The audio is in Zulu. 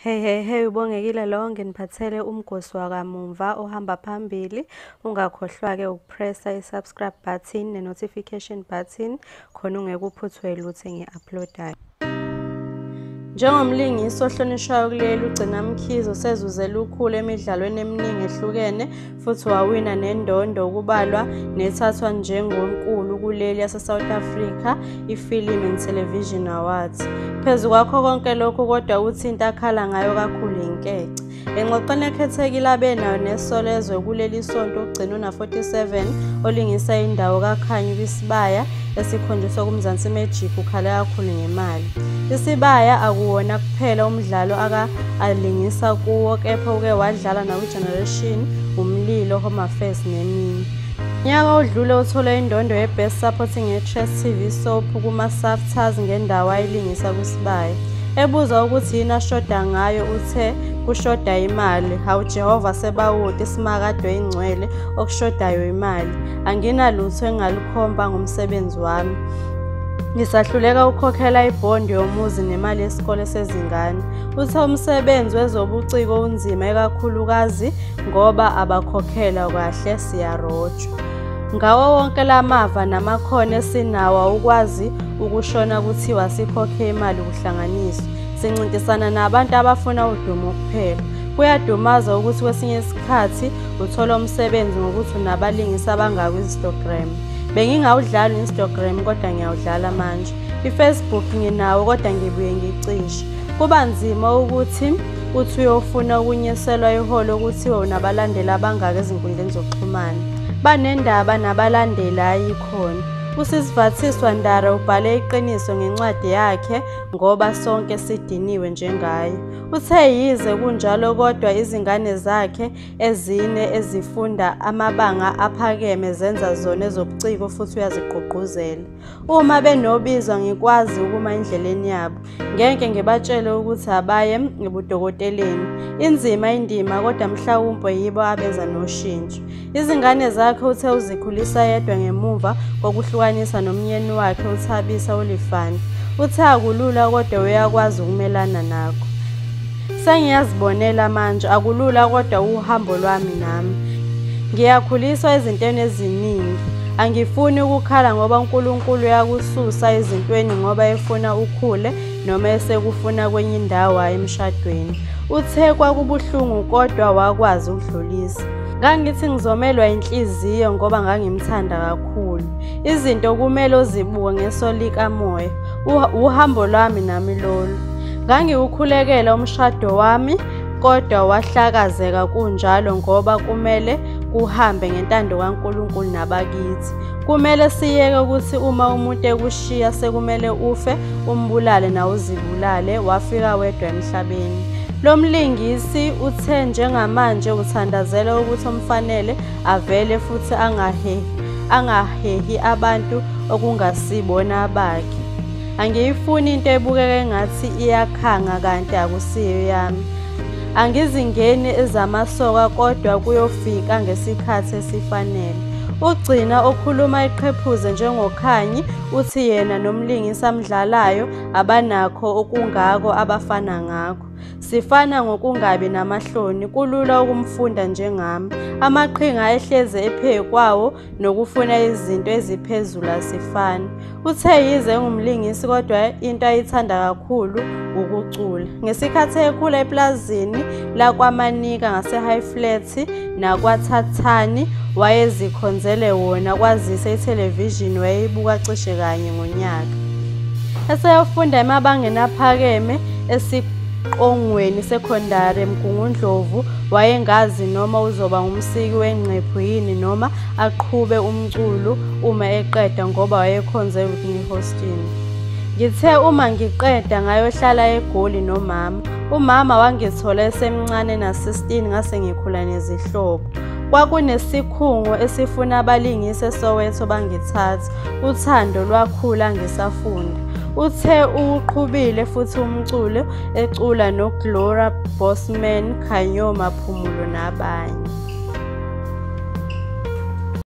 Hey hey hey, uBongekile lo, nginiphathele umgosi wakamumva ohamba phambili. Ungakhohlwa-ke ukupressa i-subscribe button ne-notification button khona ungeke uphuthwe lutho engi-upload-ayo. Njengomlingisi ohlonishwayo kuleli, uGcina Mkhize usezuze lukhulu emidlalweni eminingi ehlukene futhi wawina nendondo okubalwa nethathwa njengonkulu kuleli yase-South Africa i-Film and Television Awards. Phezu kwakho konke lokhu kodwa uthi into akhala ngayo kakhulu inkece. Engxoxweni ekhethekile abe nayo neSolezwe kuleli sonto, uGcina una-47 olingisa indawo kaKhanyi kwiSibaya esikhonjiswa kuMzansi Magic ukhale kakhulu ngemali. Isibaya akuwona kuphela umdlalo alingisa kuwo kepha uke wadlala nakwiGeneration, Umlilo, Home Affairs neminye. Ngonyaka odlule uthole indondo ye-Best Supporting Actress TV Soap kuma-SAFTAs ngendawo ayilingisa kwiSibaya. Ebuzwa ukuthi yini ashoda ngayo uthe kushoda imali. Hawu Jehova Sebawoti Simakade oyingcwele, okushodayo imali. Anginalutho engingalukhomba ngomsebenzi wami. Ngisahluleka ukukhokhela ibhondi yomuzi nemali yesikole sezingane. Uthe umsebenzi wezobuciko unzima ikakhulukazi ngoba abakhokhelwa kahle, siyarojwa. Ngawo wonke lamava namakhono esinawo awukwazi ukushona kuthiwa sikhokhe imali kuhlanganiswe. Sincintisana nabantu abafuna udumo kuphela. Kuyadumaza ukuthi kwesinye isikhathi uthola umsebenzi ngokuthi unabalingisi abangaka ku-Instagram. Bengingawudlali u-Instagram kodwa ngiyawudlala manje. I-Facebook nginawo kodwa ngibuye ngicishe. Kuba nzima ukuthi uthi uyofuna ukunyiselwa iholo kuthiwe unabalandeli abangaka ezinkundleni zokuxhumana. Banendaba nabalandeli ayikhona. USis Vathiswa Ndara ubhale iqiniso ngencwadi yakhe ngoba sonke sidiniwe njengaye. Uthe yize kunjalo kodwa izingane zakhe ezine ezifunda amabanga aphakeme zenza zona ezobuciko futhi uyazigqugquzela. Uma benobizo ngikwazi ukuma endleleni yabo. Ngeke ngibatshele ukuthi abaye ebudokoteleni. Inzima indima kodwa mhlawumbe yibo abeza noshintsho. Izingane zakhe uthe uzikhulisa yedwa ngemuva kokuhlukanisa nomyeni wakhe uThabisa Olifant. Uthe akulula kodwa uyakwazi ukumelana nakho. Sengiyazibonela manje, akulula kodwa uhambo lwami nami. Ngiyakhuliswa ezintweni eziningi. Angifuni ukukhala ngoba uNkulunkulu uyakususa ezintweni ngoba efuna ukhule noma esekufuna kwenye indawo hhayi emshadweni. Uthe kwakubuhlungu kodwa wakwazi ukudlulisa. Ngangithi ngizomelwa inhliziyo ngoba ngangimthanda kakhulu. Izinto kumele uzibuke ngeso likamoya. Uhambo lwami nami lolu. Ngangiwukhulekela umshado wami kodwa wahlakazeka kunjalo ngoba kumele kuhambe ngentando kaNkulunkulu nabakithi. Kumele siyeke ukuthi uma umuntu ekushiya sekumele ufe umbulale nawe uzibulale, wafika wedwa emhlabeni. Lo mlingisi uthe njengamanje uthandazela ukuthi omfanele avele futhi angahehi abantu okungasibona abakhe. Angiyifuni into ebukeka engathi iyakhanga kanti akusiyo yami. Angizingeni ezamasoka kodwa kuyofika ngesikhathi esifanele. Ugcina okhuluma eqhephuze njengoKhanyi uthi yena nomlingisi amdlalayo abanakho okungako abafana ngakho. Sifana ngokungabi namahloni, kulula ukumfunda njengami. Amaqhinga ehleze ephekwawo nokufuna izinto eziphezulu asifani. Uthe yize engumlingisi kodwa into ayithanda kakhulu ukucula. Ngesikhathi ekhula eplazini lakwaManika ngase-High Flat nakwaThathani wayezikhonzele wona kwazise ithelevishini wayeyibuka cishe kanye ngonyaka. Eseyofunda emabangeni aphakeme esiqongweni sekhondari eMgungundlovu wayengazi noma uzoba ngumsiki wengqephu yini noma aqhube umculo uma eqeda ngoba wayekhonze Whitney Houston. Ngithe uma ngiqeda ngayohlala eGoli nomama. Umama wangithola esemncane na-16 ngase ngikhula nezihlobo. Kwakunesikhungo esifuna abalingisi eSoweto bangithatha. Uthando lwakhula ngisafunda. Uthe uwuqhubile futhi umculo ecula noGloria Bosman, Khanyo Maphumulo nabanye.